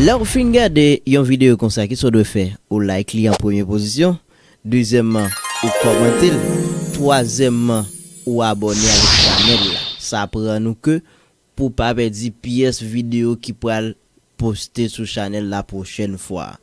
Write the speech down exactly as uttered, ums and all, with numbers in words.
Lè w fin gade yon videyo konsa, kisa w dwe fè? Ou like li an premye pozisyon. Dezyèmman, ou kòmante l. Twazyèmman, ou abòne avèk chanèl la. Sa aprann ou ke pou w pa pèdi pyès videyo ki pral poste sou chanèl la pwochèn fwa.